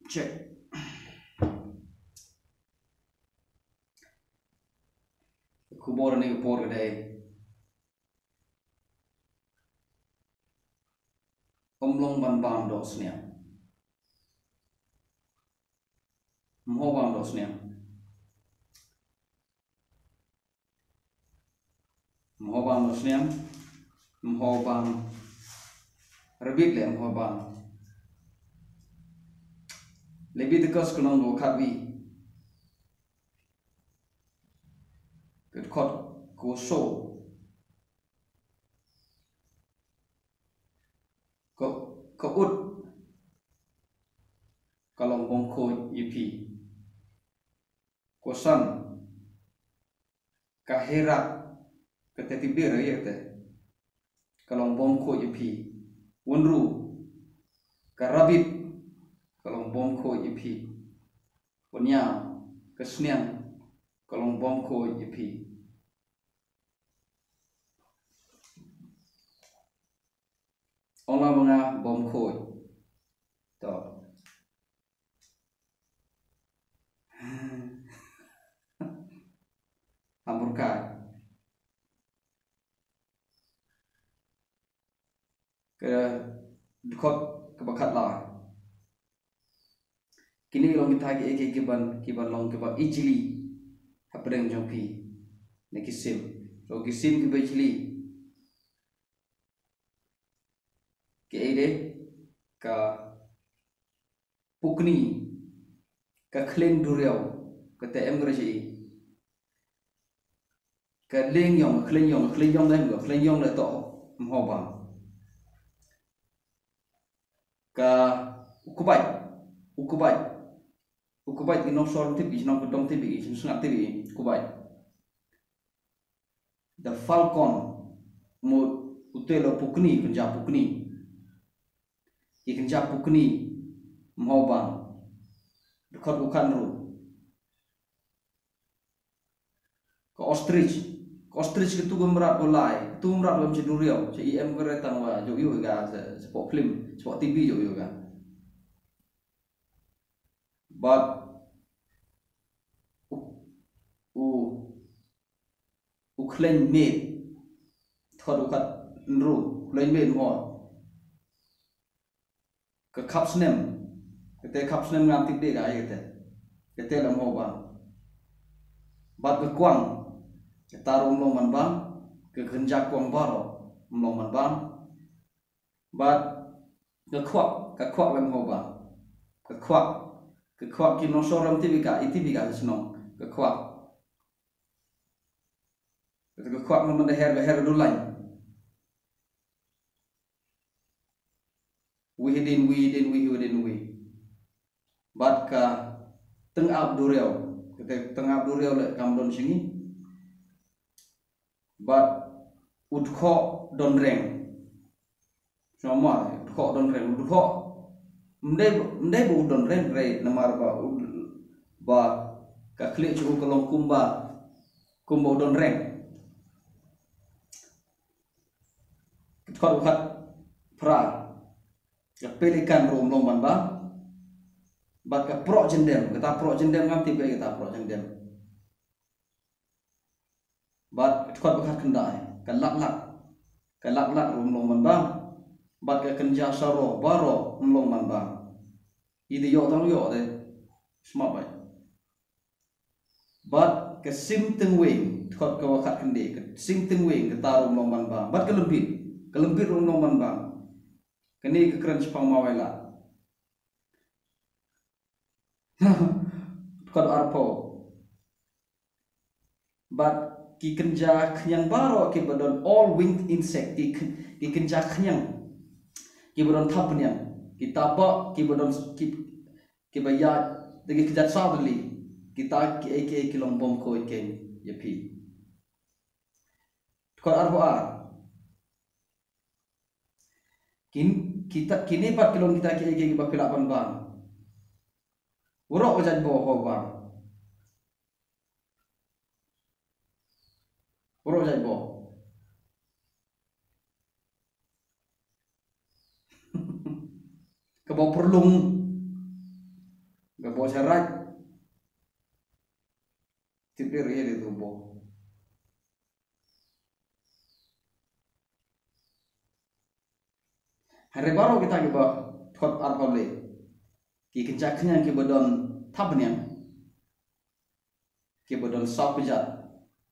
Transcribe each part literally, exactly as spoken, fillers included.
Check. Ka khubor ne ka por ka dei, ym long ban bam doh sniang. Ym hoi bam doh sniang. Ym hoi bam doh sniang. Ym hoi bam. Rebit leh ym hoi bam. Leviticus ka lynnong kaba khatwi, ka dkhot kaba saw. Ka, ka ut ka long bymkhuid ïa phi. Kaba san, ka herak, kata tip de ïa kata, ka long bymkhuid ïa phi. Kaba hynriew, ka rabbit, ka long bymkhuid ïa phi. Kaba hynñiew, ka sniang, ka long bymkhuid ïa phi. Ong lang ba nga bymkhuid. To. Hamburkai. Ka dkhot kaba khatlai. Kine ki long kita kiei kiei kiban, kiban long kiba ijli hapdeng jong phi na ki sim. To, ki sim kiba ijli. Kiei de? Ka pukni, ka khleiñ duriaw, kata em kren shaei. Ka lieng ïong, ka khleiñ ïong, ka khleiñ ïong de, ka khleiñ ïong de to ym hoi bam. Ka u kbait, u kbait, u kbait, ki nongshor tip, ki nongkyndong tip, ki sngap tip, u kbait. The falcon, mo, u te la pukni, kynja pukni. Ki kynja pukni ym hoi bam. Dkhot kaba khatynriew. Ka ostrich. Ka ostrich katu ka mrad ba lai. Katu ka mrad ba ym sha duriaw. Sha i em ka re tang ba jong ïa ka sa, sa pok film, sa pok T V jong ïa ka. Bad u, u, u khleiñ miet. Dkhot kaba khatynriew, u khleiñ miet ym hoi. Ka khap snem. Kata khap snem ngam tip de ka ai kata. Kata la ym hoi bam. Bad ka kwang. Kata ruh ym long ban bam. Ka kynja kwang baroh ym long ban bam. Bad ka kwak, ka kwak la ym hoi bam. Ka kwak, ka kwak ki nongshor ym tip ïa ka, i tip ïa ka shnong. Ka kwak. Kata ka kwak namar da her, ka her dulaiñ. Wi hadien wi, hadien wi, hadien wi. Bad ka tyngab duriaw. Kata tyngab duriaw leh kam don sha ngi. Bad u dkhoh donreng. Sngewmar, u dkhoh donreng, u dkhoh. Ym dei, ym dei ba u donreng, hynrei namar ba u, ba ka khlieh jong u ka long kumba, kumba u donreng. Dkhot kaba khatphra. Ka pelikan ruh ym long ban bam. Bad ka proh jyndem, kata proh jyndem ngam tip kaei kata proh jyndem. Bad dkhot kaba khatkhyndai, ka laklak. Ka laklak ruh ym long ban bam. Bad ka kynja saroh baroh ym long ban bam. I da ïoh tang ïoh de. Sngap bha. Bad ka sim tyngweng, dkhot kaba khatkhynde, ka sim tyngweng kata ruh ym long ban bam. Bad ka lynbit, ka lynbit ruh ym long ban bam. Kane ka kren shaphang mawei lah. Dkhot arphew. Bad ki kynja khñiang baroh kiba don, all winged insect, ki kyn-, ki kynja khñiang kiba don thapniang, kita ba kiba don ki, kiba ïaid da ki kjat sawdli, kita kiei kiei ki long bymkhuid kein ïa phi. Dkhot arphew ar. Kin, kita, kine pat ki long kita kiei kiei kiba phi lah ban bam. Waroh ka jaitbynriew hoi bam. Waroh ka jaitbynriew. Kaba pyrlung. Sharai. Tip ri ri tu bo. Hynrei baroh kita kiba, kot ar pawle, ki kynja khñiang kiba don thapniang, kiba don saw kjat,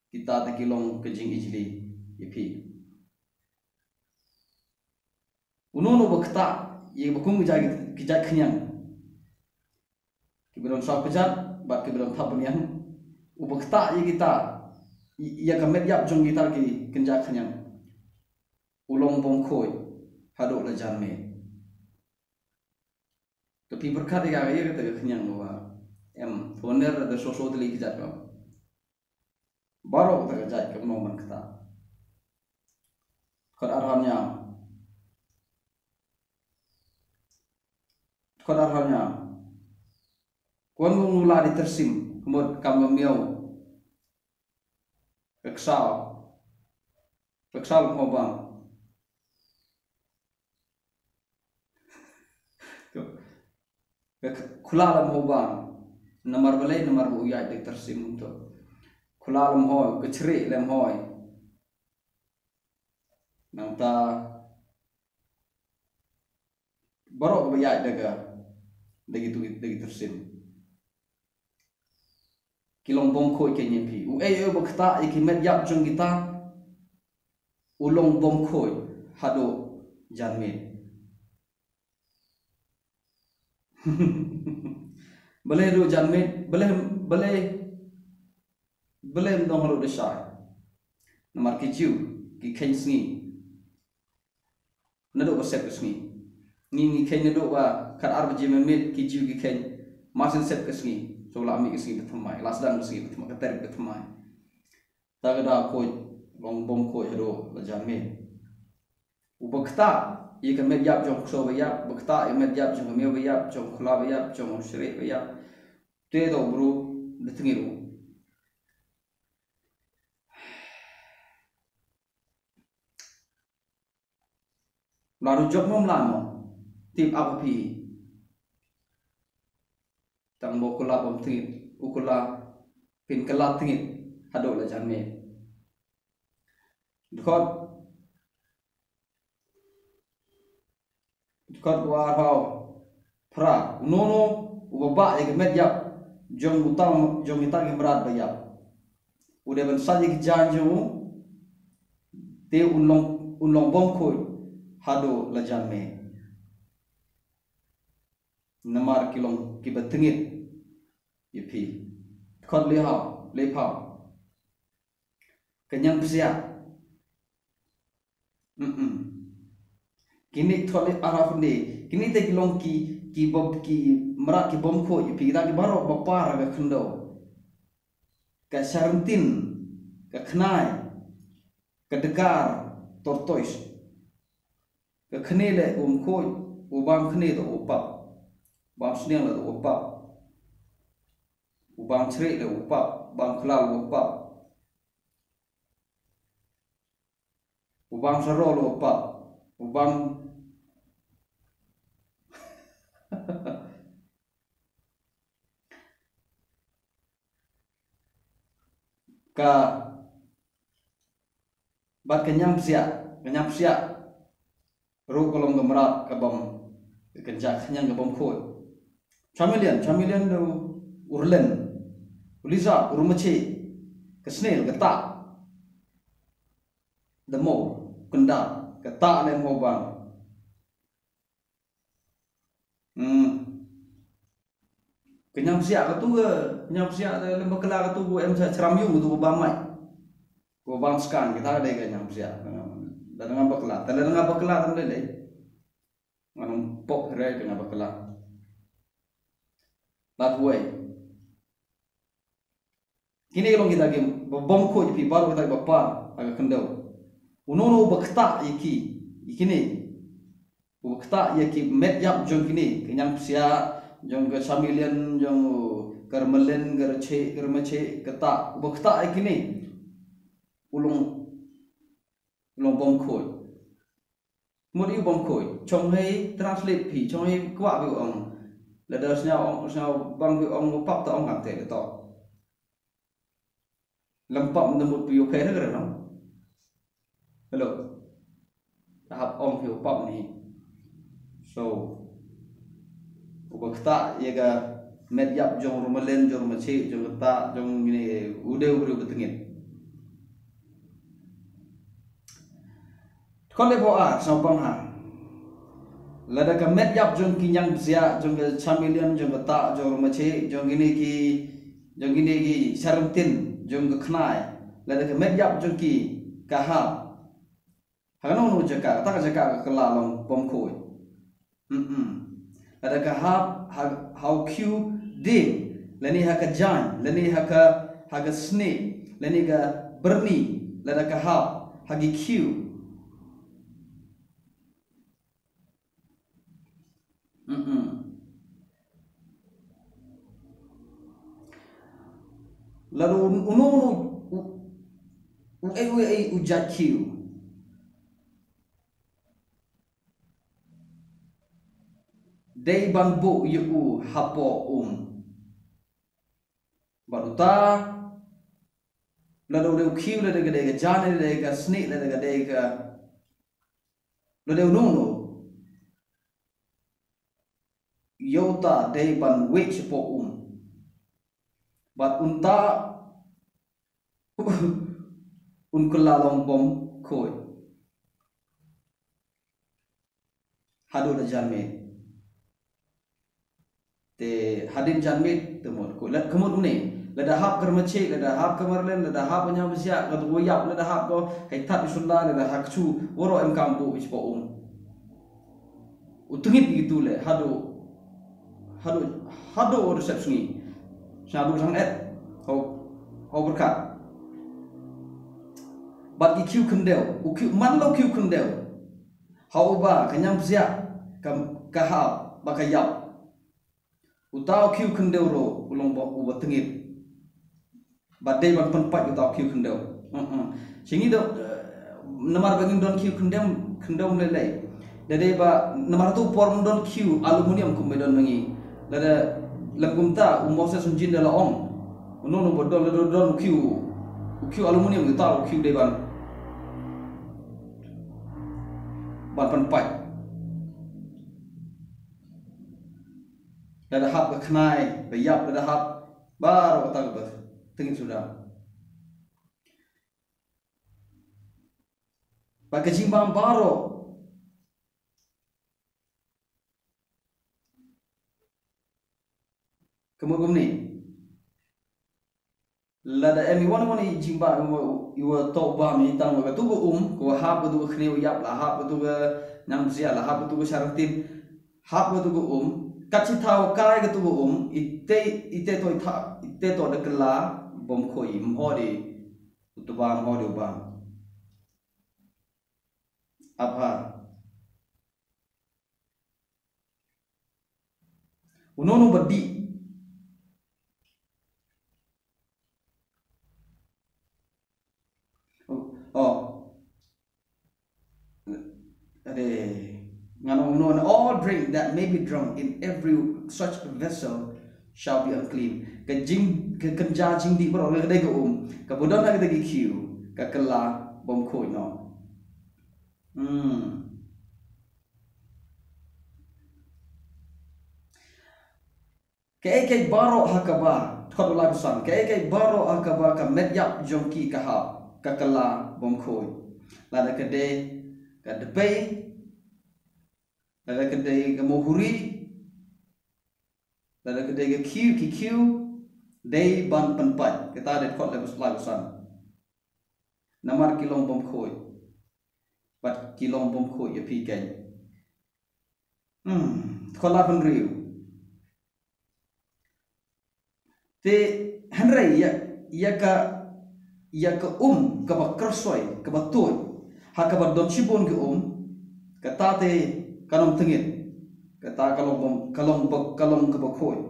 kita te ki long ka jingijli ïa phi. Uno uno uba ktah ïa kiba kum kjat, kjat khñiang, kiba don saw kjat bad kiba don thapniang, uba ktah ïa kita, ïa ka met ïap jong kita ki kynja khñiang, u long bym khuid haduh la jan miet. Te phi pyrkhat ïa ka, ïa kata ka khñiang ba em, to ner da so so tylli ki jait ka. Baroh kata ka jait ka, mano ban ktah. Kot ar haw ñiaw. Kot ar haw ñiaw. Kwah ngu ngu la di tyrsim, ka mut kam ka miaw. Ka ksaw. Ka ksaw lem hawbang. Ka k-, khula lem hawbang. Namar balei, namar ba u ïaid da tyrsim to. Khula lem hoi, ka chri lem hoi. Nangta baroh ba ïaid da ka, da ki tu, da ki tyrsim. Ki long bym khuid kein ïa phi. U ei u ei ba ktah ïa ki met ïap jong kita, u long bym khuid haduh jan miet. Balei haduh jan miet, balei, balei, balei ym don haduh da shai. Namar ki Jiw ki kheiñ sngi. Naduh ba sep ka sngi. Ngi ngi kheiñ naduh ba khat ar baje mynmiet, ki Jiw ki kheiñ mar shen sep ka sngi. So la mih ka sngi ba thymmai, la sdang ka sngi ba thymmai, ka tarik ba thymmai. Ta ka da khuid, long bym khuid haduh la jan miet. Uba ktah ïa ka met ïap jong u ksaw ba ïap, uba ktah ïa ka met ïap jong ka miaw ba ïap, jong u khula ba ïap, jong u shrieh ba ïap, te da u bru da tngit u. Mla ru jop mo mla mo. Tip ap ha phi. Tang ba u khula bym tngit, u khula phin kylla tngit haduh la jan miet. Dkhot. Dkhot kaba arphew phra. Uno uno uba bah ïa ka met ïap jong uta, jong kita ki mrad ba ïap, u dei ban sait ïa ki jaiñ jong u, te un long, un long bym khuid haduh la jan miet. Namar ki long kiba tngit ïa phi. Dkhot lehphew, lehphew. Ka ñiang psiah. Mm-mm. Kine thot le araphnde. Kine te ki long ki, ki bym, ki mrad ki bym khuid ïa phi, kita ki baroh ba par ha ka khyndew. Ka sharyntin, ka khnai, ka dkar, tortoise. Ka khniang le um khuid, u bam khniang le u pap. Bam sniang le u pap. U bam chrieh le u pap, bam khlal le u pap. U bam saro le u pap. U bam ka, bad ka ñiang psiah, ka ñiang psiah ruh ka long ka mrad ka bym, ka kynja khñiang ka bym khuid. Chameleon, chameleon da u rlen, u lizard, u rmachie, ka snail, ka tah, da mo, kynda, ka tah lem hawbang. Hmm. Ka ñiang psiah katu ka, ka ñiang psiah lem bakla katu ka em sa chram ïung katu ka bam mai. Ka bam skan kita ka dei ka ñiang psiah. Lada nga bakla, lada nga bakla tam lei lei. Nga nang pok hre ka ñiang bakla. Lad huai. Kine ki long kita ki ba bym khuid ïa phi baroh kita ki ba par ha ka khyndew. Uno uno uba ktah ïa ki, ïa kine. Uba ktah ïa ki met ïap jong kine, ka ñiang psiah, jong ka chameleon, jong ka rmalen, ka rchie, ka rmachie, ka tah. Uba ktah ïa kine, u long, u long bym khuid. Mut ïa u bym khuid, chong hei translate phi, chong hei kwah phi u ong. Lada sñiaw ong, sñiaw bang phi ong u pap, ta ong kam te le to. Lem pap nda mut phi u pher kre no. Hello. Hap ong phi u pap ni. So, u ba kta ya ka met yap jong ru malen, jong ru machi, jong kta, jong ni u de u ru ba tengit. Tkon le pho a, sñiaw bang ha. Lada ka met yap jong ki ñiang bsia, jong ka chameleon, jong ka ta, jong ru machi, jong kine ki, jong kine ki sharantin, jong ka khnai. Lada ka met yap jong ki ka hap. Ha kano kano jaka, kata ka jaka ka kylla long bym khuid. Mm-mm. Lada ka hap ha, ha u khiew dieng, lane ha ka jaiñ, lane ha ka, ha ka snake, lane ka byrni, lada ka hap ha ki khiew. Mm-mm. Lada u, u, u, u, u, u, u jait khiew. Dei ban buh ïa u hapoh um. Bad uta, lada u dei u khiew, lada ka dei ka jaiñ, lada ka dei ka snake, lada ka dei ka, lada u nongno. Ïa uta dei ban wit shapoh um. Bad unta un kylla long bym khuid. Haduh da janmiet. Te hadien janmiet te mut ko. Lada ka mut une. Lada hap ka rmachi, lada hap ka marlen, lada hap ka ñiang bsia, lada ko ïap, lada hap ko hei tat i sulla, lada hap ka chu, waroh em kam buh shapoh um. U tngit ki tu le, haduh, haduh, haduh u sep sngi. Sha haduh sang et, hau, hau berkat. Bad ki khiew khyndew, u khiew, man la u khiew khyndew. Ha uba ka ñiang bsia ka, ka hap ba ka ïap. Uta u khiew khyndew ruh u long ba, uba tngit. Ba dei ban pynpait uta u khiew khyndew. Uh-uh. Sha ngi da, eh, namar ba ngim don khiew khyndew, khyndew lei lei. Da dei ba namar tu por ngim don khiew aluminium kum ba don ma ngi. Lada lem kumta u Moses Sunjin da la ong. Uno uno ba don, lada don u khiew, u khiew aluminium, uta u khiew dei ban, ban pynpait. Lada hap ka khnai, ba ïap, lada hap baroh kata kaba tngit suda. Ba ka jingbam baroh. Ka mut kumne. Lada em iwan wan i jingbam iwa, iwa toh bam i tang wa katu ka um, ko hap katu ka khyndew ïap, la hap katu ka ñiang bsia, la hap katu ka sharantin, hap katu ka um, kat shi thaw kai katu ka um, ite, ite toh i tha, ite toh da kylla bym khuid, ym hodi u tbam, ym hodi u bam. Abha. Uno uno ba dih. Oh. Ade. Ngan ong uno, and all drink that may be drunk in every such vessel shall be unclean. Ka jing, ka kynja jingdih baroh ka dei ka um. Kaba don ha ka dei ka khiew. Ka kylla bym khuid noh. Hmm. Kaei kaei baroh ha kaba, dkhot u lai ba san, kaei kaei baroh ha kaba ka met ïap jong ki ka hap, ka kylla bym khuid. Lada ka dei ka dpei, lada ka dei ka mohuri, lada ka dei ka khiew, ki khiew, dei ban pynpait. Kata dei dkhot lai ba san. Namar ki long bym khuid. Bad ki long bym khuid ïa phi keiñ. Hmm, dkhot lai ba hynriew. Te hynrei ïa, ïa ka, ïa ka um kaba kyrsoi, kaba tuid, ha kaba don shibun ki um, kata te kan ym tngit, kata ka long bym, ka long ba, ka long kaba khuid.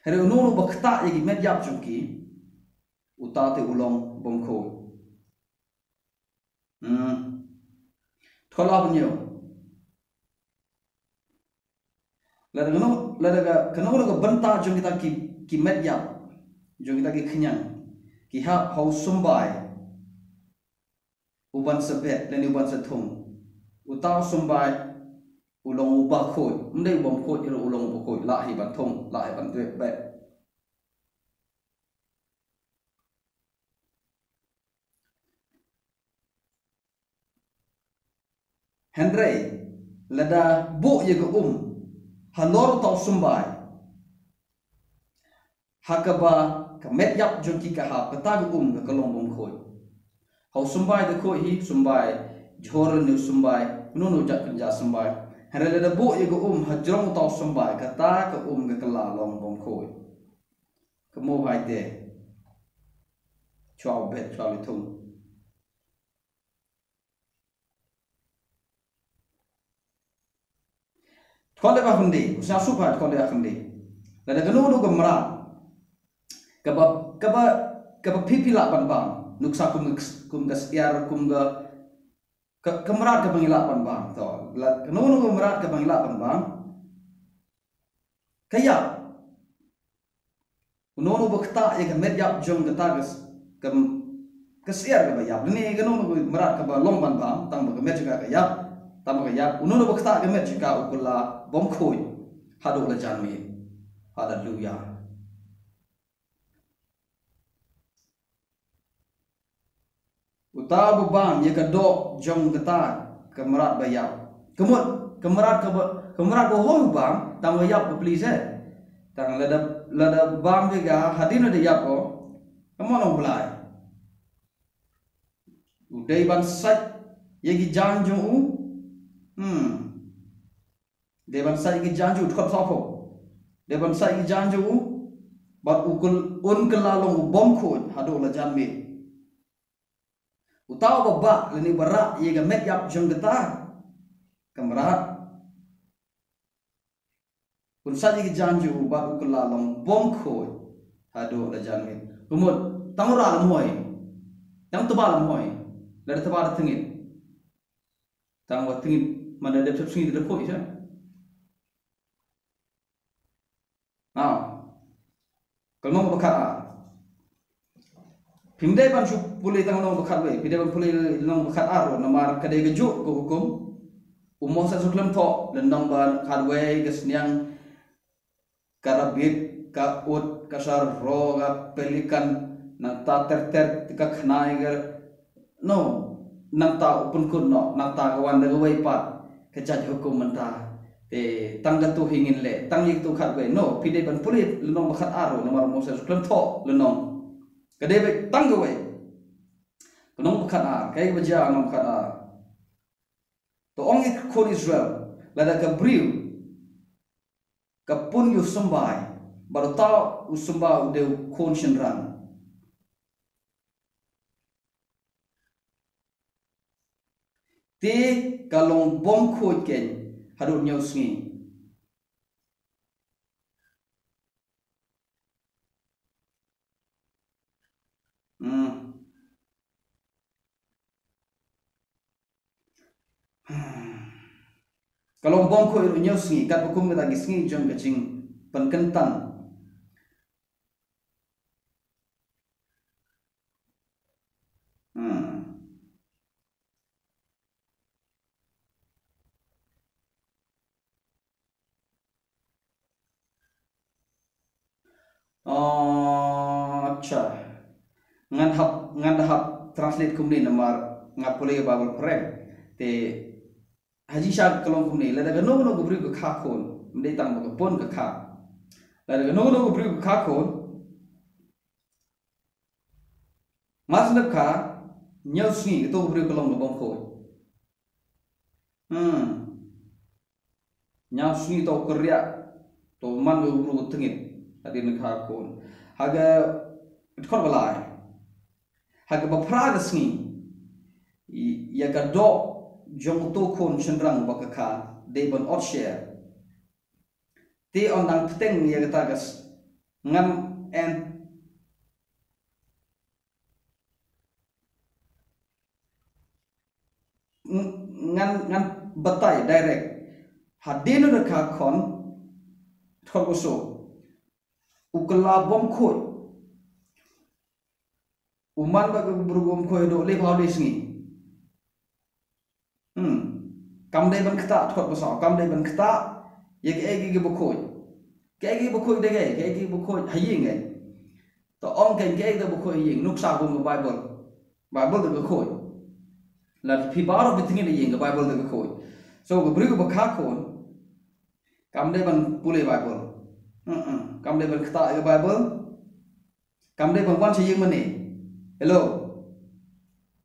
Hynrei uno uno ba ktah ïa ki met ïap jong ki, uta te u long bym khuid. Hmm. Dkhot lai ba hynñiew. Lada kano, lada ka, kano kano ka bynta jong kita ki, ki met ïap, jong kita ki khñiang, ki hap ha u symbai u ban sa bet lane u ban sa thung. Uta u symbai u long u bakhuid, ym dei u bym khuid, u long u bakhuid, lah hi ban thung, lah hi ban bet. Hynrei lada buh ïa ka um halor uta u symbai, ha kaba ka met ïap jong ki ka hap, kata ka um ka long bym khuid. Ha u symbai da khuid hi, symbai jhur ne u symbai, uno uno jait kynja symbai. Hynrei lada buh ïa ka um hajrong uta u symbai, kata ka um ka la long bym khuid. Ka mut hai te. Chwa u bet, chwa u thung. Dkhot le ba khyndai, u sñiawsuk ha dkhot le ba khyndai. Lada kano kano ka mrad kaba, kaba, kaba phi phi lah ban bam, nuksa kum, kum ka syiar, kum ka, ka, ka mrad kaba ngi lah ban bam. To, la, kano kano ka mrad kaba ngi lah ban bam, ka ïap. Uno uno uba ktah ïa ka met ïap jong kata ka s-, ka, ka syiar kaba ïap. Lane kano kano ka mrad kaba long ban bam, tang ba ka met jong ka ka ïap, tang ba ka ïap. Uno uno uba ktah ïa ka met jong ka u kylla bym khuid haduh la janmiet. Haleluya. Uta uba bam ïa ka doh jong kata ka mrad ba ïap. Ka mut, ka mrad kaba, ka mrad ba hoi u bam, tang ba ïap ka pli se. Tang lada, lada bam bha ka, hadien lada ïap ko, ka mon u Blai. U dei ban sait ïa ki jaiñ jong u. Hmm. Dei ban sait ïa ki jaiñ jong u, dkhot sawphew. Dei ban sait ïa ki jaiñ jong u, bad u kyl-, un kylla long u bym khuid haduh la janmiet. Uta uba bah lane uba rah ïa ka met ïap jong kata ka mrad, un sait ïa ki jaiñ jong u bad u kylla long bym khuid haduh la janmiet. Ka mut, tang u rah lam hoi, tang tba lam hoi, lada tba da tyngit. Tang ba tyngit, man da dep sep sngi da khuid sha. Now, ka lynnong ba khatar. Phim dei ban shu pule tang lynnong ba khatwei, phi dei ban pule lynnong ba khatar ruh, namar ka dei kajuh ka hukum. U Moses u khlem thoh lynnong ba khatwei, ka sniang, ka rabbit, ka ut, ka sarro, ka pelikan, nangta ter ter, ka khnai, ka, no, nangta u pynkut noh, nangta ka wan da kawei pat ka jait hukum mynta. Te tang katu hi ngin leh, tang ïa katu khatwei. No, phi dei ban pule lynnong ba khatar ruh, namar u Moses u khlem thoh lynnong. Ka dei beit tang kawei. Ka lynnong ba khatar, kaei kaba jia ha ka lynnong ba khatar? To ong ïa ki khun Israel, lada ka briew ka pun ïa u symbai, bad uta u symbai u dei u khun shynrang, te ka long bym khuid keiñ haduh hynñiew sngi. Hmm. Ka long bym khuid haduh hynñiew sngi, katba kum kita ki sngi jong ka jingpynkyntan. Hmm. Oh, acha. Ngan hap, ngan da hap translate kumne namar nga pule Bible phareng. Te ha jingshisha ka long kumne, lada kano kano ka briew ka kha khun, ym dei tang ba ka pun, ka kha. Lada kano kano ka briew ka kha khun, mar shu dep kha, hynñiew sngi kato ka briew ka long ka bym khuid. Hmm. Hynñiew sngi to u kyrriah, to man ka briew ka tyngit hadien ka kha khun. Ha ka dkhot ba lai, ha kaba phra ka sngi, ï-, ïa ka doh jong uto u khun shynrang ba ka kha dei ban ot sher. Te yn dang bteng ïa kata ka s-, ngan, yn, ng-, ngan, ngan batai direct. Hadien u da kha khun, Dkhot ka saw. U kylla bym khuid. U man bad ka bru bym khuid haduh laiphew lai sngi. Hmm. Kam dei ban ktah, dkhot ka saw. Kam dei ban ktah ïa kaei kaei ba khuid. Kaei kaei ba khuid da kaei, kaei kaei ba khuid ha ïing kaei. To ong kein kaei kaei ba khuid ha ïing, nuksa kum ka Baibl. Baibl da ka khuid. Lada phi baroh phi tngit ha ïing, ka Baibl da ka khuid. So ka briew ba kha khun kam dei ban pule Baibl. Hmm, hmm. Kam dei ban ktah ïa ka Baibl. Kam dei ban wan sha ïing mane. Hello.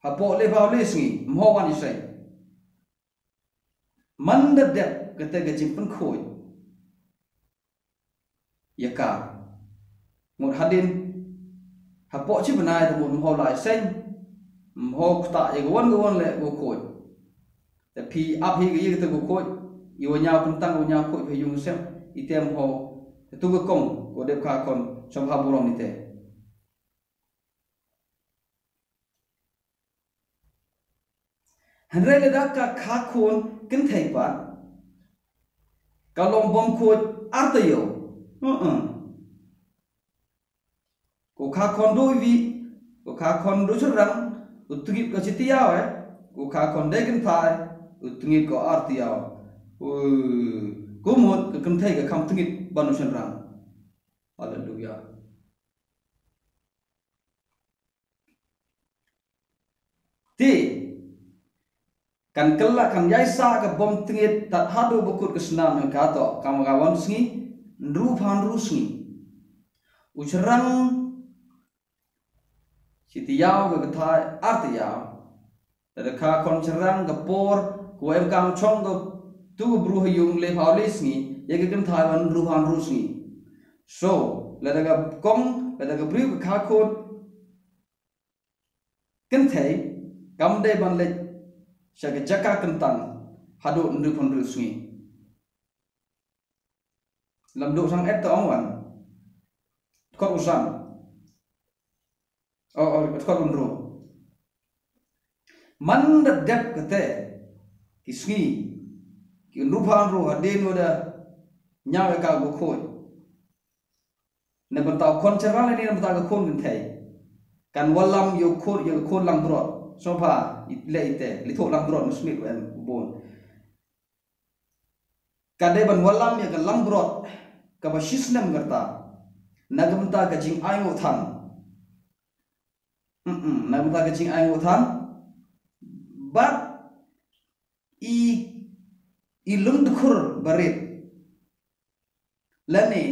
Hapoh laiphew lai sngi, ym hoi wan shisha. Man da dep kata ka jingpynkhuid ïa ka. Ngut hadien, hapoh shi bnai te ngut ym hoi lai shisha. Ym hoi ktah ïa ka wan ka wan leh ka khuid. Te phi ap hi ka ïa kata ka khuid. Ïa u ñiaw kyntang, u ñiaw khuid phi ïung sem. I te ym hoi. Te tu ka kong, ko dep kha khun, sngewbha burom ïa te. Hynrei lada ka kha khun kynthei pat, ka long bym khuid ar taïew. Uh-uh. Ko kha khun duh iwbih, ko kha khun duh shynrang, u tngit ko shi taïew eh, ko kha khun dei kynthei, u tngit ko ar taïew. Uh, kumno ka kynthei ka kham tngit ban u shynrang. Haleluya. Te kan kylla, kan ïaisah ka bym tngit tad haduh ba kut ka snam, ïa kato kam ka wan sngi, hynriewphew hynriew sngi. U shynrang shi taïew, ka kynthei ar taïew. Lada ka kha khun shynrang, ka por ka wa em kam shong ka tu ka bru ha ïung laiphew lai sngi, ïa ka kynthei wan hynriewphew hynriew sngi. So lada ka kong, lada ka briew ka kha khun kynthei, kam dei ban leit sha ka jaka kyntang haduh hynriewphew hynriew sngi. Lam duh shang et ta ong wan. Dkhot u san. Oh, oh, dkhot u hynriew. Man da dep kata ki sngi, ki hynriewphew hynriew hadien wa da ñiaw ïa ka bakhuid. Na bynta u khun shynrang lane na bynta ka khun kynthei, kan wallam ïa u khun, ïa u khun langbrot. Sngewbha leh ïa te, leit thoh langbrot, mynstep em bun. Ka dei ban wallam ïa ka langbrot kaba shisnem ka rta na ka bynta ka jingainguh than. Mm-mm, na ka bynta ka jingainguh than. Bad i, i lyngdkhur barit lane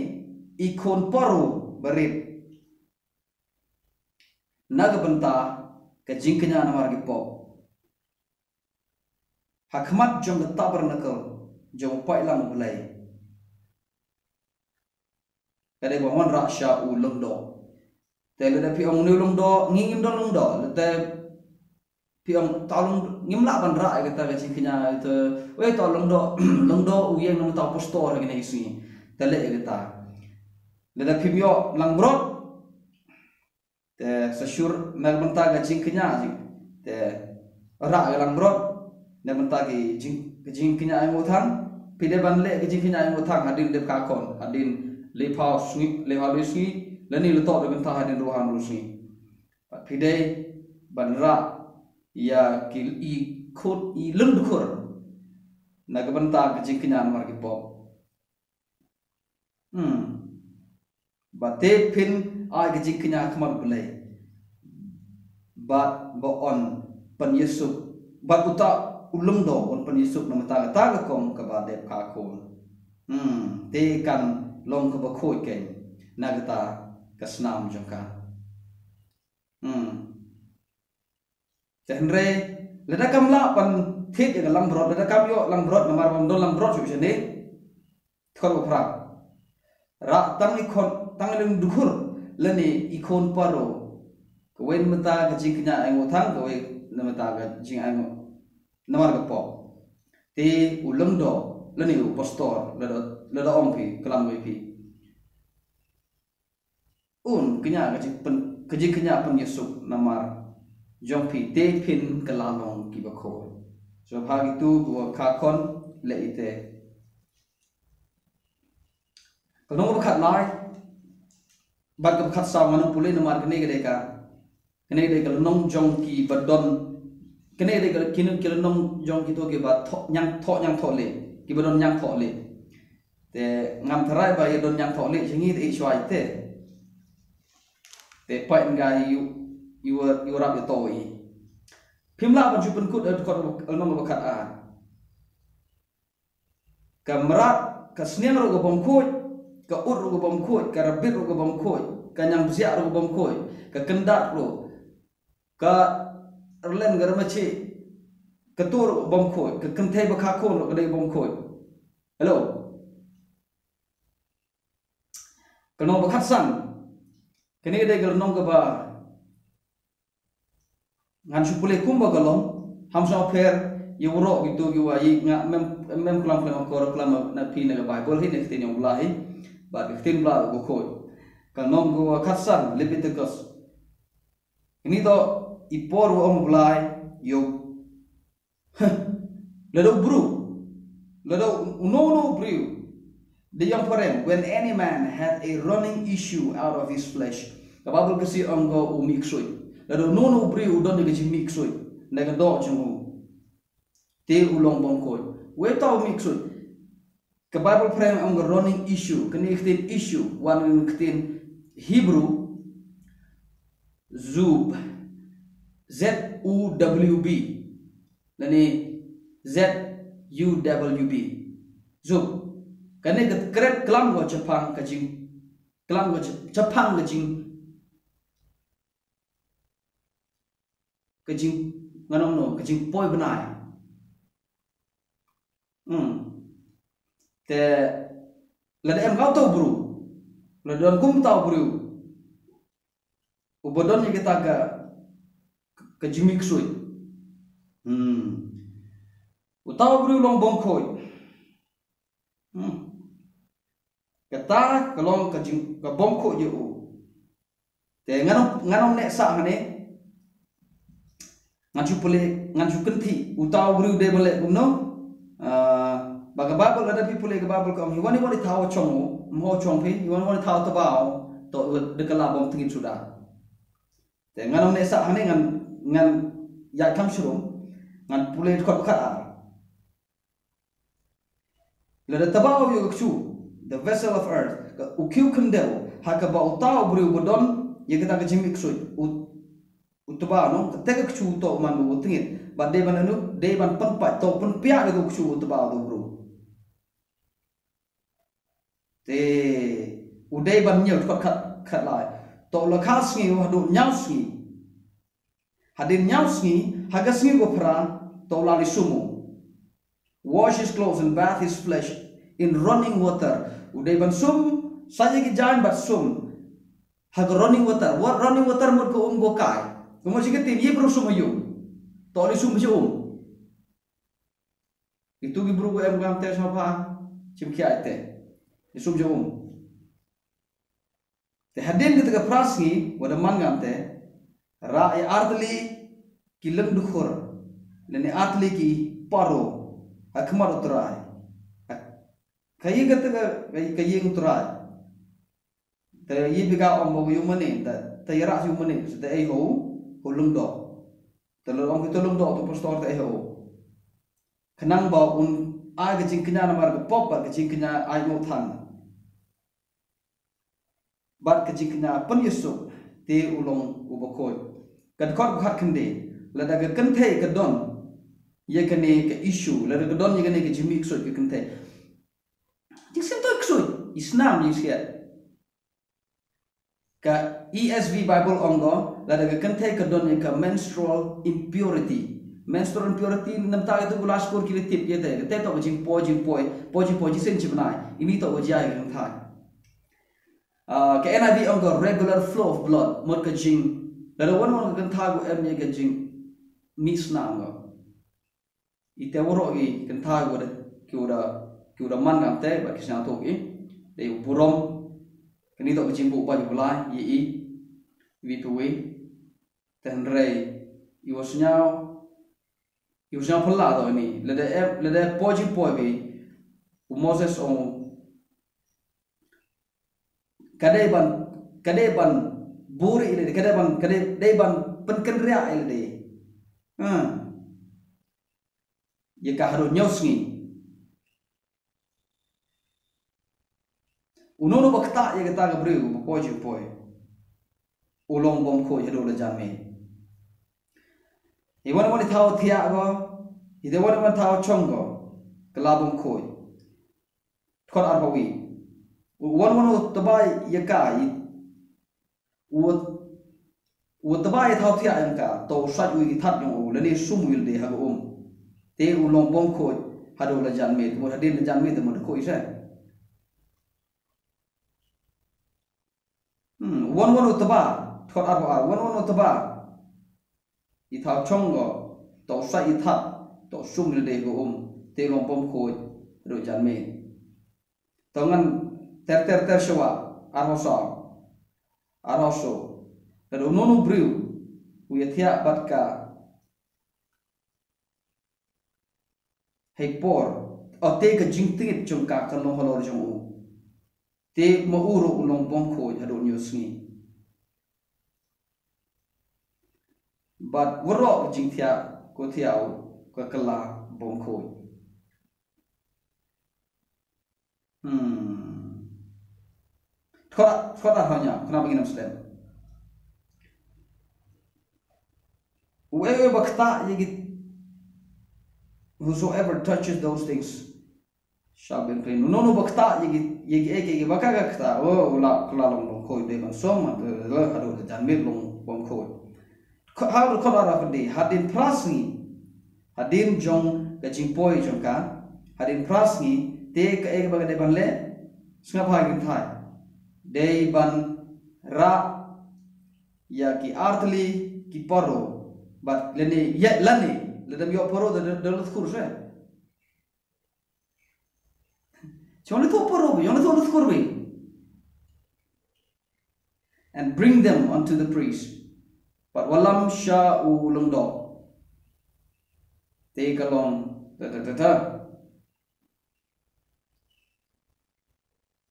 i khun paro barit na ka bynta ka jingkñia namar ki pop. Ha khmat jong ka tabernakl jong u paidlang U Blei. Ka dei ban wanrah sha u lyngdoh. Te lada phi ong une u lyngdoh, ngi ngim don lyngdoh. Lada phi ong ta u lyng, ngim lah ban rah ïa kata ka jingkñia, te, wei, ta u lyngdoh, lyngdoh u ïeng na mynta u pastor ha kine ki sngi. Te leh ïa kata. Lada phim ïoh langbrot, te sa shu na ka bynta ka jingkñia, jing, te rah ka langbrot na ka bynta ki jing, ka jingkñia ainguh than. Phi dei ban leh ka jingkñia ainguh than hadien dep kha khun, hadien laiphew sngi, laiphew lai sngi, lane la toh da bynta hadien hynriewphew hynriew sngi. Bad phi dei ban rah ïa ki, i khun, i lyngdkhur na ka bynta ka jingkñia namar ki pop. Hmm. Bad te phin ai ka jingkñia ha khmat U Blei. Bad ba un pynïasuk. Bad uta u lyngdoh un pynïasuk na bynta kata ka kong kaba dep kha khun. Hmm. Te kan long kaba khuid keiñ na kata ka snam jong ka. Hmm. Te hynrei lada kam lah ban thied ïa ka langbrot, lada kam ïoh langbrot namar bym don langbrot shuh shane. Dkhot ba phra. Rah tang i khun, tang i lyngdkhur lane i khun paro. Kawei na bynta ka jingkñia ainguh than, kawei na bynta ka jingainguh namar ka pop. Te u lyngdoh lane u pastor, lada, lada ong phi, klam wei phi. Un kñia ka jingpyn, ka jingkñia pynïasuk namar jong phi, te phin kylla long kiba khuid. Sngewbha kito kiwa kha khun leh ïa te. Ka lynnong kaba khatlai bad kaba khatsaw ngan ym pule namar kane ka dei ka, kane ka dei ka lynnong jong kiba don, kane ka dei ka, kine ki lynnong jong kito kiba thoh ñiangthoh, ñiangthoh leh, kiba don ñiangthoh leh. Te ngam tharai ba ïa don ñiangthoh leh jong ngi te i shwa ite. Te pait nga ïu, ïu, ïu rap ïa to i. Phim lah ban shu pynkut ïa dkhot lynnong kaba khatar. Ka mrad, ka sniang ruh ka bym khuid, ka ud ruh ka bym khuid, ka rbit ruh ka bym khuid, ka ñiangbsiah ruh ka bym khuid, ka kyndat ruh, ka rlen ka rmachi, ka tur ruh ka bym khuid, ka kynthei ba kha khun ruh ka dei bym khuid. Hello. Ka lynnong ba khatsan. Kane ka dei ka lynnong kaba ngan shu pule kumba ka long, ham shu pher ïa waroh kito kiwa ïa nga mem, mem klam klam ko klam na phi na ka Bible hi na ka ktien jong U Blei hi. Bad ka ktien Blei ka khot. Ka lynnong kaba khatsan, Leviticus. Kane to i por wa ong U Blei ïa u Lada u briew, lada uno uno u briew, the young parent, when any man hath a running issue out of his flesh. Ka Bible ka si ong ko u mih ksuid. Lada uno uno u briew u don ïa ka jingmih ksuid na ka doh jong u, te u long bym khuid. Wei ta u mih ksuid. Ka Bible phareng ong ka running issue, kane ka ktien issue, wan ka ktien Hebrew, zub, Z U W B, lane Z U W B. Zub. Kane ka kret klam ko chaphang ka jing, klam ko cha-, chaphang ka jing, ka jing, ngan ong no, ka jingpoi bnai. Hmm. Te lada em ka uta u briew, lada don kum uta u briew uba don ïa kata ka, ka jingmih ksuid. Hmm. Uta u briew long bym khuid. Hmm. Kata ka long ka jing, ka bym khuid ïa u. Te ngan ym, ngan ym neh sah hangne. Ngan shu pule, ngan shu kynthih, uta u briew dei ban leh kumno? Ah, ba ka Bible, lada phi pule ka Bible ka ong, hi wan hi wan i thaw chong u, mo chong phi, hi wan hi wan i thaw taba u, to u da ka la bym tngit suda. Te ngan ym neh sah hangne, ngan, ngan ïaid kham shrum, ngan pule dkhot khatar. Lada taba u ïa ka kchu, the vessel of earth, ka u khiew khyndew, ha kaba uta u briew ba don ïa kata ka jingmih ksuid, u, u taba no, kata ka kchu to u man u tngit, bad dei ban anu, dei ban pynpait, to pynpiah ïa ka kchu u taba u briew. Te u dei ban ñiew, dkhot khat, khatlai. To la kha sngi, haduh ñiaw sngi. Hadien ñiaw sngi, ha ka sngi kaba phra, to la leit sum u. Wash his clothes and bathe his flesh in running water. U dei ban sum, sa ïa ki jaiñ bad sum. Ha ka running water. Wat running water mut ka um ko kai. Ka mut shi ka tin, ïa bru sum ha ïum. To leit sum ha um. Itu ki bru ko em kam te sngewbha, shim khia te. Ïa sum ha um. Te hadien kata ka phra sngi, wat da man ngam te, rah ïa artylli ki lyngdkhur, lane artylli ki paro, ha khmat u Trai. Ha, ka ïing kata ka, ka, ka ïing u Trai. Te ïa bika ong ba u ïa mane, te, te ïa rah u mane, te ei ho, ho lyngdoh. Te lada ong kito lyngdoh, to pastor te ei ho. Khnang ba un ai ka jingkñia namar ka pop, bad ka jingkñia ai nguthan. Bad ka jingkñia pynïasuk te u long uba khuid. Ka dkhot khatkhyndai, lada ka kynthei ka don ïa kane ka issue, lada ka don ïa kane ka jingmih ksuid ka kynthei. Jingsngewthuh ksuid, i snam jingsngew. Ka E S V Bible ong ko, lada ka kynthei ka don ïa ka menstrual impurity. Menstrual impurity, namar kata u la skur ki la tip ïa te, kata to ka jingpoi, jingpoi, poi, jingpoi, jingsen jingpynai. Ini to ka jia ïa ka kynthei. Ah, ka N I V ong ka regular flow of blood, mut ka jing, lada wan wan ka kynthei ko em ïa ka jingmih snam ko. Ite waroh ki kynthei ki wa da, ki wa da, ki wa da man ngam te, bad ki sngewthuh ki. Dei u burom, kani to ka jingbuh ba ju Blai, ïa i, wi tu wi. Te hynrei, i wa sngew, i wa sngew phylla to ini. Lada em, lada poi jingpoi wi, u Moses ong, Ka dei ban, ka dei ban buri ïa lade, ka dei ban, ka dei, dei ban pynkynriah ïa lade. Ha. Ïa ka haduh hynñiew sngi. Uno uno uba ktah ïa kata ka briew ba poi jingpoi, u long bymkhuid haduh la jan miet. Ïa wan wan i thaw thiah ko, ïa wan wan thaw chong ko, ka la bymkhuid. Dkhot arphew wei. U wan wan u tba ïa ka, i, u, u tba ïa thaw thiah ïa ka, to u sait u ïa ki thad jong u, lane sum u ïa lade ha ka um. Te u long bymkhuid haduh la jan miet, te mut hadien la jan miet te mut da khuid seh. Hmm, wan wan u tba, dkhot arphew ar, wan wan u tba ïa thaw chong ko, to u sait ïa thad, to u sum ïa lade ha ka um, te u long bymkhuid haduh jan miet. To ngan ter ter ter shuwa, arphew saw, arphew saw. Lada uno uno u briew u ïa thiah bad ka hei por, o te ka jingtngit jong ka kan long halor jong u, te ma u ruh u long bymkhuid haduh hynñiew sngi. Bad waroh ka jingthiah ko thiah u, ka kylla bymkhuid. Hmm. Dkhot, dkhot arphew hynñiew, khnang ba ngin ym slem. Uei uei ba ktah ïa ki, whosoever touches those things shall be unclean. Uno uno ba ktah ïa ki, ïa ki, ïa ki, ïa ki ba ka ka ktah, oh, u la, ka la long bymkhuid, dei ban sum, haduh la jan miet long bymkhuid. Kha-, ha u dkhot arphew khyndai, hadien phra sngi, hadien jong ka jingpoi jong ka, hadien phra sngi, te kaei kaba ka dei ban leh, sngap ha ki kynthai. Dei ban rah ïa ki artylli ki paro, bad lane, ïa, lane, lada ym ïoh paro, da, da, da la tkur seh. Ym ïoh paro bha, ym ïoh tkur bha. And bring them unto the priest. Bad wallam sha u lyngdoh. Te ka long, da, da, da, da.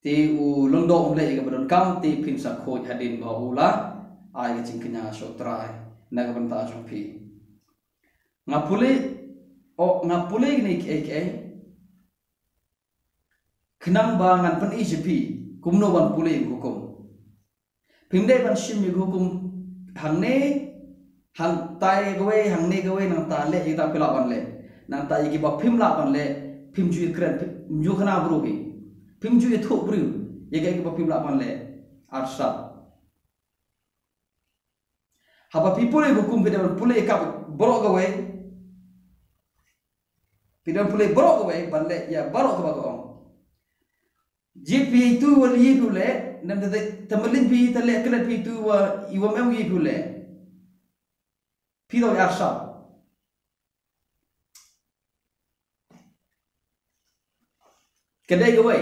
Te u lyngdoh um leh ïa kaba donkam, te phin sa khuid hadien ba u la ai ka jingkñia sha U Trai na ka bynta jong phi. Nga pule, o, nga pule kine kiei kiei, khnang ba ngan pyni sha phi kumno ban pule ïa ka hukum. Phim dei ban shim ïa ka hukum hangne, hangtai kawei, hangne kawei, nangta leh ïa kita phi lah ban leh. Nangta ïa kiba phim lah ban leh, phim ju ïakren, phim ju khana briew hi. Phim ju ïathuh briew ïa kiei kiba phim lah ban leh. Arsap. Haba phi pule ïa ka hukum, phi dei ban pule ïa ka baroh kawei. Phi dei ban pule baroh kawei, ban leh ïa baroh kaba ka ong. Jied phi ïa itu iwa ïeit phi u leh, nangta te, te mlien phi, te leh klet phi itu iwa, iwa ym em ïeit phi u leh. Phi dei ban arsap. Ka dei kawei.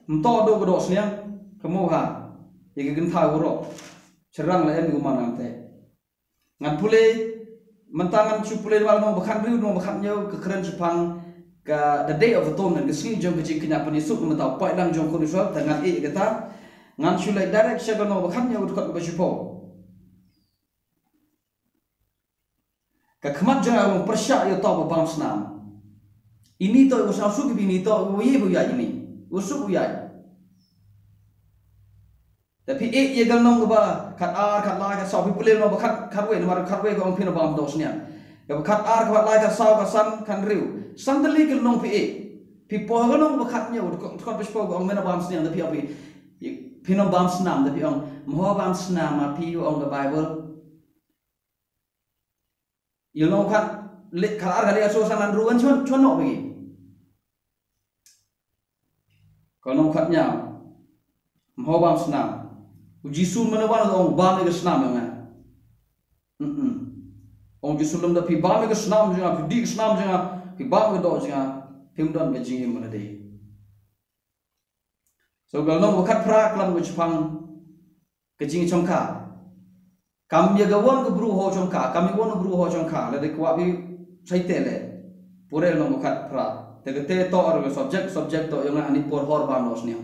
Ym toh haduh ka dohsniang, ka mut ha ïa ka kynthai waroh. Shynrang la em ïa u man nangta. Ngan pule, mynta ngan shu pule namar nong ba khathynriew, nong ba khathynñiew, ka kren shaphang ka The Day of Atonement, ka sngi jong ka jingkñia pynsuk, mynta u paidlang jong u khun Israel, te ngan ïeh ïa kata. Ngan shu leit direct sha ka nong ba khathynñiew, ka dkhot ba shiphew. Ka khmat jong nga ka long pyrshah ïa uta uba bam snam. Ini to, iwa sngewsuk ïa ini to, iwa ïeit ba u ïaid ini. Iwa suk u ïaid. Te phi ïeh ïa ka lynnong kaba khatar, khatlai, khatsaw, phi pule lynnong ba khat, khatwei, namar khatwei ka ong phin ym bam dohsniang. Kaba khatar, khatlai, khatsaw, khatsan, khathynriew. San tylli ki lynnong phi ïeh. Phi poi ha ka lynnong kaba khathynñiew, dkhot, dkhot ba shiphew ka ong men ym bam sniang, te phi ong phi, phin ym bam snam, te phi ong, mo bam snam, ma phi ong ka Baibl. Ïa lynnong khat, le, khatar, khatlai, khatsaw, khatsan, khathynriew, wan shwa, shwa noh phi. Ka lynnong khathynñiew. Mo bam snam. U Jisu mynne u wan u ong bam ïa ka snam jong nga. Mm-mm. Ong u Jisu lymda phi bam ïa ka snam jong nga, phi dih ka snam jong nga, phi bam ïa ka doh jong nga, phim don ka jingim lade. So ka lynnong ba khatphra ka lam ka shaphang ka jingïashongkha. Kam ïa kawan ka bru ho shongkha, kam ïa kawan ka bru ho shongkha, lada kwah phi shaite leh. Pule lynnong ba khatphra. Te kata toh ruh ka subject, subject toh ïa nga ani por hor bam dohsniang.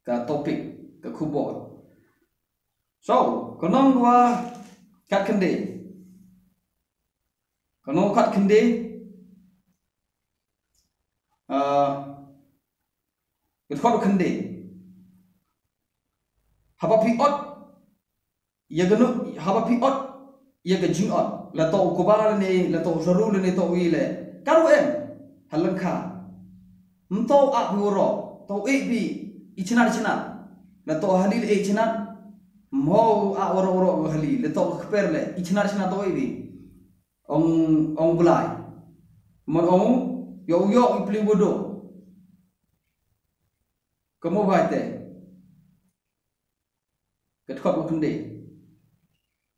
ka topic, ka khubor. So, ka nong wa kat kende. Ka nong kat kende. Ah, ka dkhot kende. Haba phi ot ïa ka nu-, haba phi ot ïa ka jingot, la to u kba lane, la to u saru lane, to u ile. Ka ruh em, ha lyngkha. Ym to ah phi waroh, to eh phi i chnat i chnat. La to hali le eh chnat. Mo ah waroh waroh hali, la to kper le i chnat i chnat to eh phi. Ong, ong Blai. Mon ong, yo yo i pli wudo. Kamu bai te. Ka dkhot wa khyndai.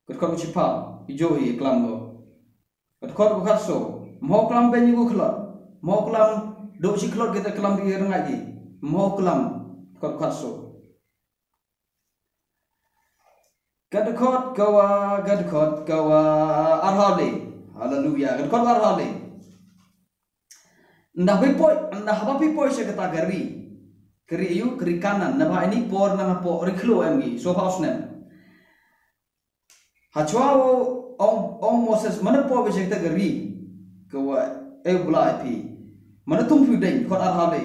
Ka dkhot wa shiphew, i jo i klam ko. Ka dkhot wa khatsaw. Mho klam ben yu khlot. Mho klam do shi khlot kita klam di rngai di. Mho klam. Ka dkhot wa khatsaw. Ka dkhot ka wa, ka dkhot ka wa arhale. Haleluya. Ka dkhot wa arhale. Nda hui poi, nda haba pi poi sha kata ka ri. Ka ri yu, ka ri Kanan, naba ini por nang hapo ri khlo em gi, so phaw snem. Hachwa ong, ong Moses, mana po bi sha kata ka ri. Ka wa, e Blai phi. Mana tum phi deng, kot arhale.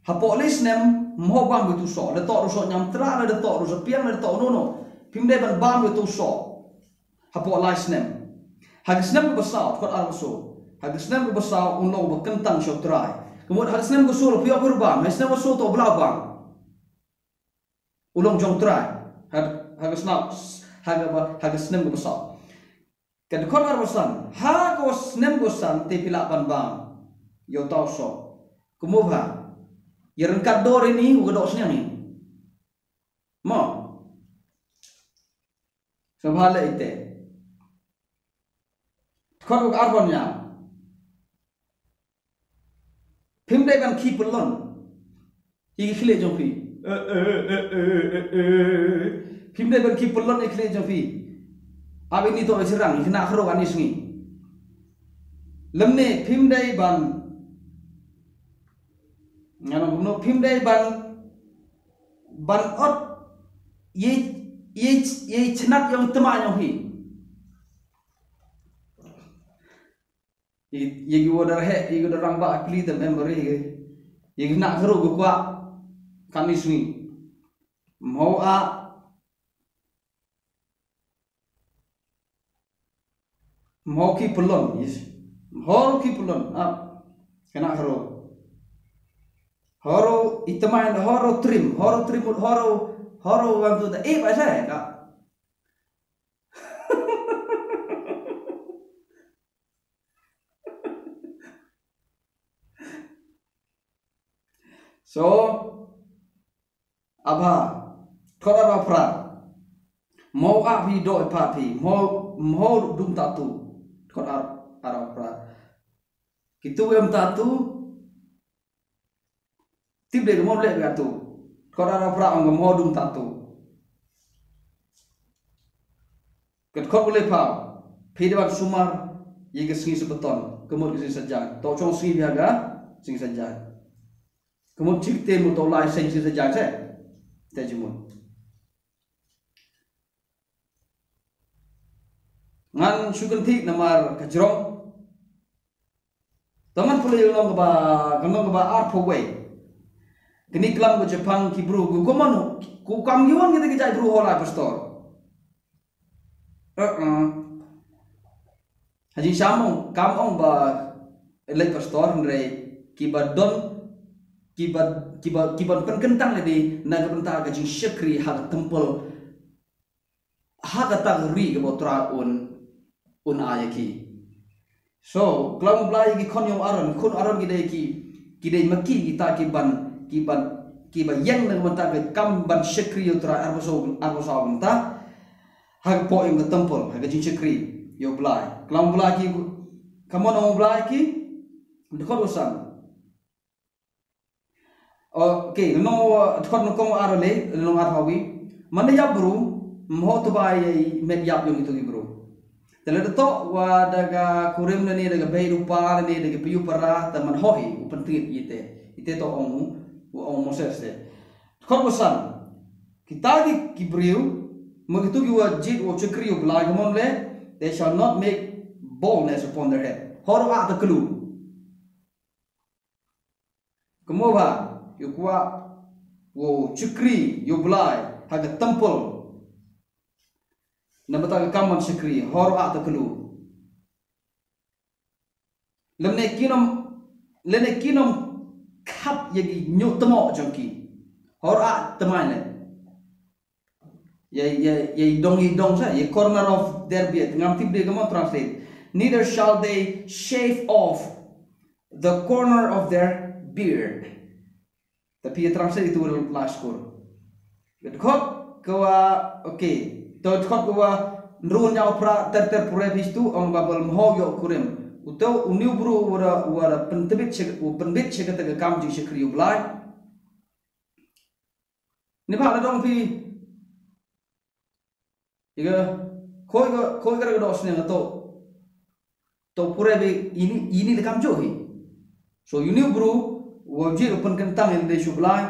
Hapo le snem, mho bam bi tu so, le to ru so nyam tra, le to ru so piang, le to no no. Phim dei ban bam bi tu so. Hapoh lai snem. Ha ka snem kaba saw, kot arphew saw. Ha ka snem kaba saw, un long ba kyntang sha U Trai. Ka mut ha ka snem kaba saw, la phi ïoh phi bam. Ha ka snem kaba saw, to bla bam. U long jong U Trai. Ha, ha ka snem, ha ka ba, ha ka snem kaba saw. Ka dkhot arphew san. Ha ka snem kaba san, te phi lah ban bam. Ïoh taw so. Ka mut ha. Ïa ryngkat dor ini, u ka dok sniang ini. Mo. Sa bha leh ite. Dkhot u ka arphew hynñiew. Phim dei ban ki pylon. Ïa ki khlieh jong phi. Phim dei ban ki pylon ïa ki khlieh jong phi. Abi ni to ïa sirang, ïa ki na khro ani sngi. Lem ne phim dei ban. Nga nong kumno phim dei ban ban ot ïa, ïa, ïa chnat ïong tma ïong hi. Ïa, ïa ki wa da rheh, ïa ki da rang ba kli tem em bari. Ïa ki na khro ko kwa. Kani swi. Mo a Mho ki pylon, yes. Mho ki pylon, ah, kena haro. Haro itamain, haro trim, haro trim, haro, haro wantu da, eh, ba sa, eh, ka. So, Abha, dkhot arphew phra. Mo a phi do i pha phi, mo, mo dum tatu. Dkhot ar, arphew phra. Kitu em tatu. Tip de mo le tatu. Dkhot arphew phra ong mo dum tatu. Ka dkhot u le pha, phi dei ban sumar, ïa ka sngi Sabaton, ka mut ka sngi Saitjaiñ. To chong sngi bha ka sngi Saitjaiñ. Ka mut chik te mut to lai seng sngi Saitjaiñ se. Te jimut. Ngan shu kynthih namar ka jrong. Tang ngan pule ïa ka long kaba, ka long kaba arphew wei. Kani klam ka Japan ki bru, ku kumno, ku kam ki wan kita ki jait bru holai pastor. Eh, eh. Haji Shyam ong, kam ong ba leit pastor hynrei kiba don, kiba, kiba, kiba pynkyntang lade na ka bynta ka jingshakri ha ka temple. Ha kata ka ri kaba U Trai un, un ai ïa ki. So, klam U Blai ïa ki khun ïong Aaron, khun Aaron ki dei ki, ki dei ma ki kita ki ban, ki ban, kiba ïeng na ka bynta ka kam ban shakri ïa U Trai arphew saw, arphew saw bynta. Ha ka pok ïong ka temple, ha ka jingshakri ïa U Blai. Klam U Blai ki, come on U Blai ki, dkhot u san. Okay, nong, uh, dkhot nyngkong ar le, nong ar hawi. Manda ïap bru, mho to ba ïa i met ïap ïong itu ki bru. Te lada to wa da ka kurim lane, da ka bei rupa lane, da ka piu para, te man ho hi u pyntngit ite. Ite to ong u, u ong Moses te. Dkhot ba san. Kita ki, ki briew, ma kitu ki wa jied u shakri u Blai, ka mon le, they shall not make baldness upon their head. Hor ah ta klu. Ka mon ba, ïa u kwah u shakri u Blai ha ka temple. Na bynta ka kam ban shakri, hor ah ta klu. Lymne kin ym, lymne kin ym khap ïa ki ñiuh tmoh jong ki. Hor ah tmai le. Ïa, ïa, ïa i dong, i dong sa, ïa corner of their beard. Ngam tip de ka mon translate. Neither shall they shave off the corner of their beard. Te phi ïa translate itu la skur. Dkhot ka wa, okay. To dkhot ka wa hynriew hynñiew phra ter ter pure phi tu ong ba bal mho ïoh kurim. Uto u new bru wa da, wa da pyntbit sha, u pynbit sha kata ka kam jingshakri u Blai. Ni ba la dong phi. Ïa ka, khoi ka, khoi ka, ka doh sniang to. To pure be ini, ini le kam jo hi. So uni u bru, wa jied u pynkyntang ïa lade sha u Blai.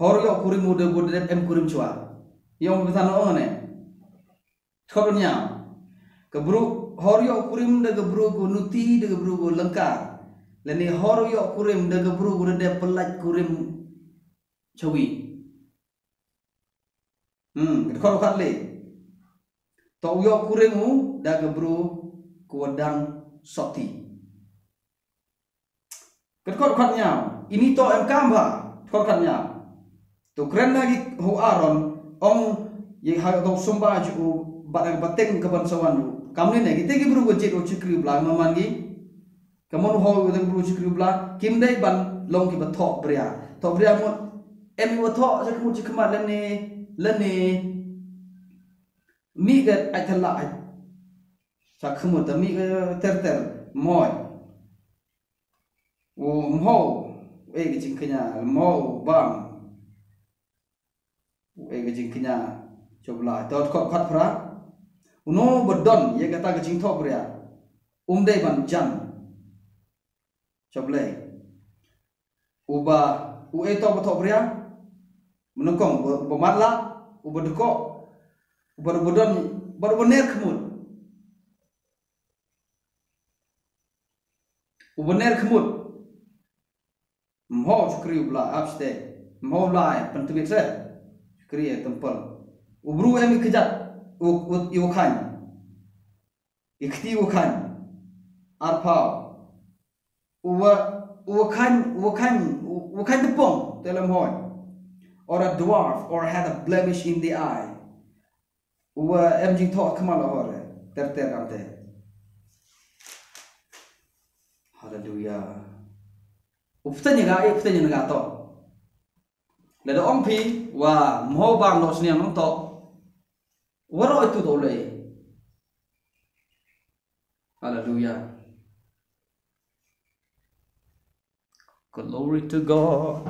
Hor ïoh kurim u da bud dep em kurim chwa. Ïa ong bita no ong ne. Dkhot hynñiew. Ka bru, hor ïoh kurim da ka bru ko nuti da ka bru ko lyngkar. Lane hor ïoh kurim da ka bru ko da dep pyllait kurim chawi. Hmm, ka dkhot khatlai. To u ïoh kurim u da ka bru ko wa dang sopti. Ka dkhot khathynñiew. Ini to em kam ba. Dkhot khathynñiew. To kren na ki ho Aaron ong ïa ha to sumba ju u ba da ba teng ka ban sawan ju. Kam ne ne kita ki bru ko jied u shakri u Blai ma man ki. Ka mon u hoi u dang bru shakri u Blai, kim dei ban long ki ba thoh bria. Thoh bria mut, em u thoh sha khmut sha khmat lane, lane. Mi ka ai thala ai. Sha khmut, mi ka ter ter, mhoi. U mho, u e ka jingkñia, mho, u bam. U e ka jingkñia, jop la, to dkhot khatphra. Uno ba don, ïa kata ka jingthoh bria. Um dei ban jan. Jop le. Uba, u e to ba thoh bria. Mynnyngkong, uba, uba matlah, uba dkoh. Uba, uba don, uba, uba ner khmut. Uba ner khmut. Mho shakri u Blai, ap ste. Mho Blai, pyntbit se. Shakri e temple. U bru em i kjat. U, u, i u khain. I kti u khain. Arphaw. U wa, u khain, u khain, u khain tepong. Te lem hoi. Or a dwarf, or had a blemish in the eye. U wa em jingthoh khmat la hor. Ter ter am te. Hallelujah. U pteng ïa ga, u pteng ïa ga to. Lada ong phi, wa mho bam doh sniang nong to. Waroh itu to le. Hallelujah. Glory to God.